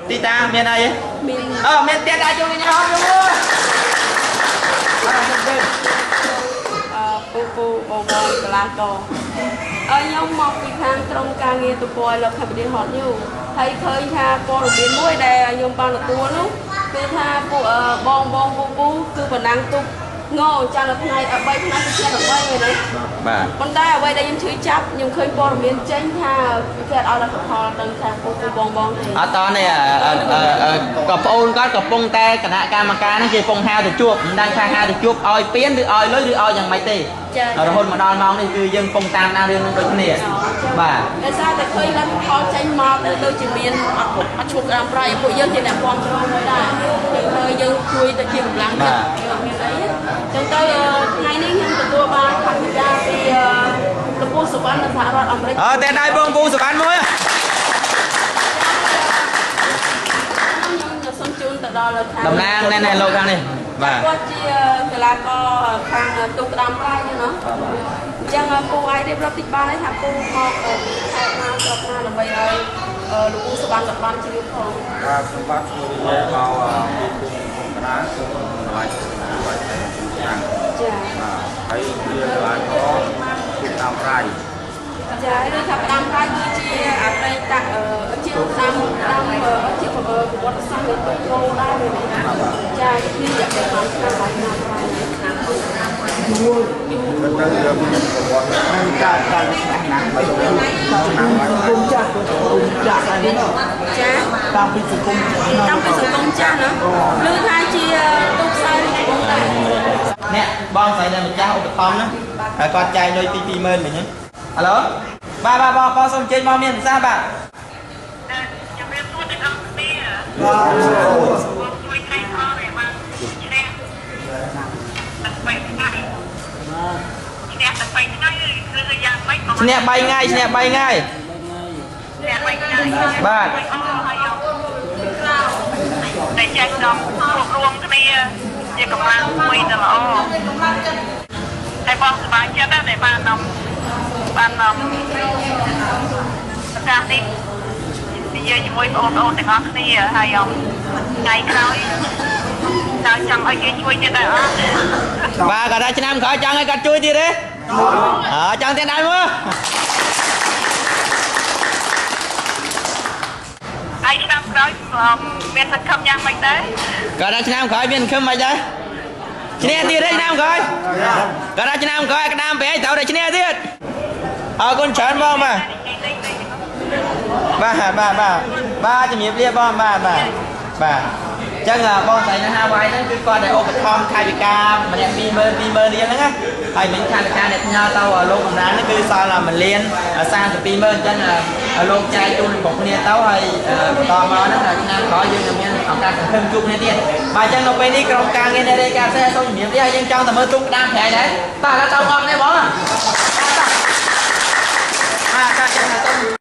ទីតាមានអីទេ មាន អឺមានទៀតអាចជួយញ៉ាំយូរ អឺពូពូបងបងកលាកអឺខ្ញុំមកពីខាងក្រុមការងារទំព័រលោកខេមរៈហតញូហើយឃើញថាព័ត៌មានមួយដែលខ្ញុំបានទទួលនោះគឺថាពួកបងបងពូពូគឺបណ្ដាំងទុកងចាំដល់ថ្ងៃ3ថ្ងៃទៅជា8មែនទេ បាទ ប៉ុន្តែអ្វីដែលខ្ញុំឈឺចាប់ខ្ញុំឃើញព័ត៌មានចេញថាគេអត់ឲ្យលទ្ធផលទៅខាងពូពូបងបងទេ អត់តនេះក៏ប្អូនគាត់កំពុងតែគណៈកម្មការហ្នឹងគេកំពុងហៅទៅជួបមិនដឹងថាហៅទៅជួបឲ្យពៀនឬឲ្យលុយឬឲ្យយ៉ាងម៉េចទេរហូតមកដល់ម៉ោងនេះគឺយើងកំពុងតាមដានរឿងហ្នឹងដូចគ្នាបាទ ដោយសារតែឃើញលទ្ធផលចេញមកទៅដូចជាមានអត់អត់ឈប់ក្តាមប្រៃពួកយើងជាអ្នកគាំទ្រមួយដែរយើងឃើញយើងជួយទៅជាកម្លាំងចិត្តយើងអត់មានអីចឹងទៅថ្ងៃនេះខ្ញុំទទួលបានថវិកាពីលោកពូសុវណ្ណនៅសហរដ្ឋអាមេរិក អើតែដៃបងពូសវណ្ណមួយ ខ្ញុំសូមជូនទៅដល់ខាង តំណាងណែណែលោកខាងនេះបាទ គាត់ជាកីឡាករខាងទូក្តាមប្រៃហ្នឹងណាអញ្ចឹងពូអាចរៀបរាប់តិចបានហើយថាពូមកពីខេត្តណាស្រុកណាដើម្បីឲ្យលោកពូសុវណ្ណក៏បានជ្រាបផង បាទខ្ញុំបាទឈ្មោះវិជ័យមកពីភូមិកំពង់ក្តារគឺតម្លៃតម្លៃតែឆ្នាំ ចា បាទហើយជាកន្លែងក៏គឺតាមប្រៃ ចាឬថាផ្ដាំប្រៃគឺជាអតីតជាផ្ដាំផ្ដាំជាប្រវត្តិសាស្ត្រនៃទូគោដែរមែនទេចានេះរយៈពេលប្រហែលឆ្នាំហើយឆ្នាំប្រៃឆ្នាំ ទៅទៅវាមានប្រវត្តិ នឹងការការឆ្នាំណាស់ឆ្នាំសង្គមចាស់សង្គមចាស់ហើយនេះ ចា តាំងពីសង្គម តាំងពីសង្គមចាស់ណាឬថាជាទូខ្សែរាជវង្សដែរ អ្នកបងស្រីដែលម្ចាស់ឧបត្ថម្ភណាហើយគាត់ចែកលុយពី20000មិញហ្នឹងហៅឡូបាទបាទបងបងសូមអញ្ជើញមកមានប្រសាសន៍បាទ ជំរាបសួរទាំងអស់គ្នាបងជួយថៃអរដែលបានឈ្នះទាំង3ថ្ងៃឈ្នះទាំង3ថ្ងៃគឺយ៉ាងម៉េចបង ឈ្នះ3ថ្ងៃឈ្នះ3ថ្ងៃ ឈ្នះ3ថ្ងៃ បាទ អរហើយតែចេះដល់រួបរួមគ្នាជាកម្លាំងមួយទៅល្អតែបងសប្បាយចិត្តណាស់ដែលបាននាំបាននាំប្រកាសនេះនិយាយជាមួយបងប្អូនទាំងអស់គ្នាហើយអមថ្ងៃក្រោយតើចង់ឲ្យគេជួយទៀតដែរអត់ បាទគាត់ថាឆ្នាំក្រោយចង់ឲ្យគាត់ជួយទៀតទេអើចង់ទៀតដែរមើល ហើយឆ្នាំក្រោយមានសង្ឃឹមយ៉ាងម៉េចដែរ គាត់ថាឆ្នាំក្រោយមានសង្ឃឹមមិនដែរឈ្នះទៀតទេឆ្នាំក្រោយគាត់ថាឆ្នាំក្រោយក្តាមប្រែត្រូវតែឈ្នះទៀតអរគុណច្រើនបងបាទបាទបាទបាទបាទជំរាបលាបងបាទបាទបាទអញ្ចឹងបងស្រីនៅហាវ៉ៃហ្នឹងគឺគាត់ដែលឧបត្ថម្ភថវិកាម្នាក់20000 20000រៀលហ្នឹងណាហើយមិញថវិកាអ្នកផ្ញើទៅលោកកំណានហ្នឹងគឺសល់1លាន32ម៉ឺនអញ្ចឹងលោកចែកជូនគ្រប់គ្នាទៅហើយបន្តមកហ្នឹងឆ្នាំក្រោយយើងនឹងមានឱកាសសង្ឃឹមជួបគ្នាទៀតបាទអញ្ចឹងនៅពេលនេះក្រុមការងារអ្នករាយការណ៍ផ្សេងសូមជំរាបលាហើយយើងចង់តែមើលទូកក្តាមប្រៃដែរតោះឥឡូវទៅអត់នេះបងបាទបាទ